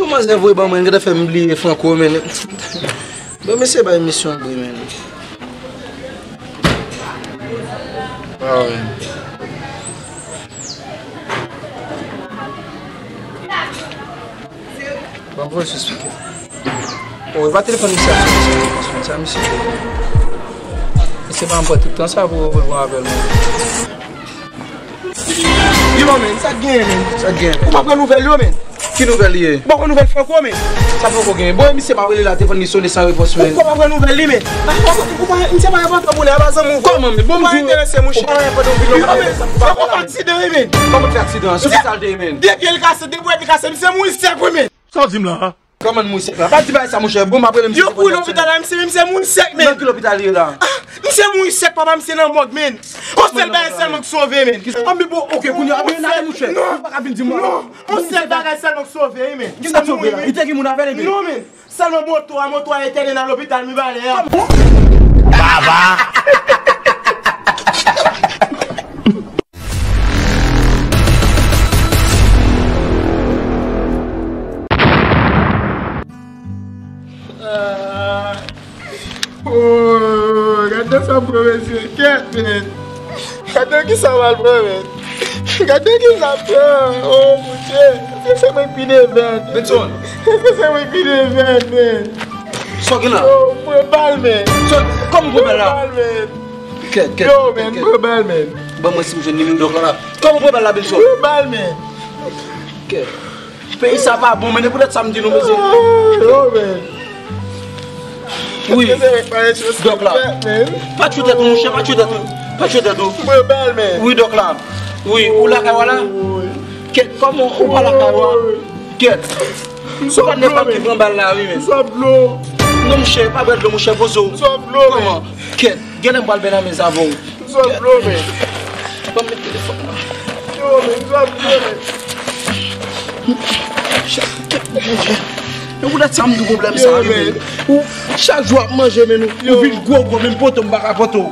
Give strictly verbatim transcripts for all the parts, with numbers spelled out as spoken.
Manzè voye ban mwen, gentan fè m bliye Franco, men. Bon, mesye bay misyon bri, men. Ah, men. Ban m voye sou speaker. Oh, e pa telefòn misye ap sone, se telefòn sa misye. Misye pa anpòt tout tan sa pou reprann apèl mwen. Yo, men, sa k genyen, men? Sa k genyen? Ou pa pran nouvèl yo, men? Ki nouvèl li ye? Ou pa pran nouvèl Franco, men? Sa Franco genyen? Bon, misye m ap rele la, telefòn li sone san repons, men. Ou pa pran nouvèl li, men? Ou pa, misye pa enpòtan pou li, a pa zanmi w. Kòman, men? Bon, ou pa enterese, mouche. Ou pa enpòtan pou li, men. Franco fè aksidan, wi, men. Kòman fè aksidan? Sou ki sa l te ye, men? De pye l kase, de pwèt li kase, misye mouri sèk, wi, men. Sa w di m la? Kòman mouri sèk la? Pa di bagay sa, monchè. Bon, m ap rele misye. Yo fouye lopital la, misye, misye mouri sèk, men. Nan ki lopital li ye la? Ah, misye mouri sèk, papa, misye nan mòg, men. Yon sèl bagay sèlman k sove, men. Anben, bon, ok, kounye a, anben, ale, monchè. Ou pa ka vin di m. Non, yon sèl bagay sèlman k sove, wi, men. Ki sa k sove la? Li te gen moun avè l, men. Non, men. Sèlman moto a, moto a etène nan lopital, mi bale a. Baba! Oh, gade sa m pran, mesye. Kèt, men. Gade ki sa m al pran, men. Gade ki sa m pran. Oh, Bondye. Se, se mwen ki pi devèn. Benson. Se, se mwen ki pi devèn, men. Sa w gen la? Oh, m pran bal, men. Sa, kòman w pran bal la? M pran bal, men. Kèt, kèt, kèt. Yo, men, m pran bal, men. Ban mwen si m jwenn nimewo dòk la la. Kòman w pran bal la, Benson? M pran bal, men. Kèt. Peyi sa pa bon, men, e poutèt sa m di nou, mesye. Yo, men. Wi. Dòk la. Pa tchwe tèt ou, monchè, pa tchwe tèt ou. Pa tchwe tèt ou. M pran bal, men. Wi, dòk la. Wi, ou lakay w la? Kèt, kòman ou pa lakay w? Kèt. Ou pa nenpòt ki pran bal la, wi, men. Non, monchè, pa bwè dlo, monchè, poze w. Kòman? Kèt. Genlè m pral bèl amizan avè w. Sòt dlo, men. Ban m met telefòn nan. Yo, men, sòt dlo, men. Men ou lè sa m di w pwoblèm sa, wi, men. Ou chak jou ap manje, men, ou, ou vin gwo, gwo, menm poto m pa ka pote w.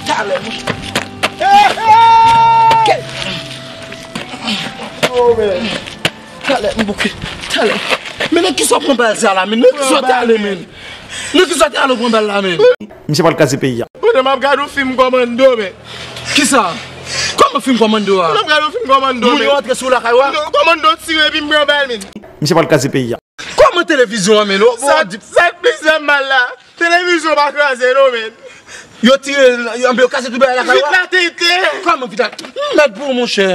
Talè, wi. Talè, m bouke. Talè. Men nan kisa w pran bal sa la, men? Nan kisa w te ale, men? Nan kisa w te ale pran bal la, men? Misye pral kraze peyi a. Pandan m ap gade yon fim kòmando, men. Kisa? Kòman fim kòmando a? Pandan m ap gade yon fim kòmando, men. Moun yo antre sou lakay ou a? Non, kòmando tire epi m pran bal, men. Misye pral kraze peyi a. Kòman televizyon an, men? Sa, sa k pi fè m mal la. Televizyon pa kraze, non, men. Yo tire, yo, yo kase tout bagay lakay ou a? Vit la tete. Kòman vit la? M mèt pou ou, monchè.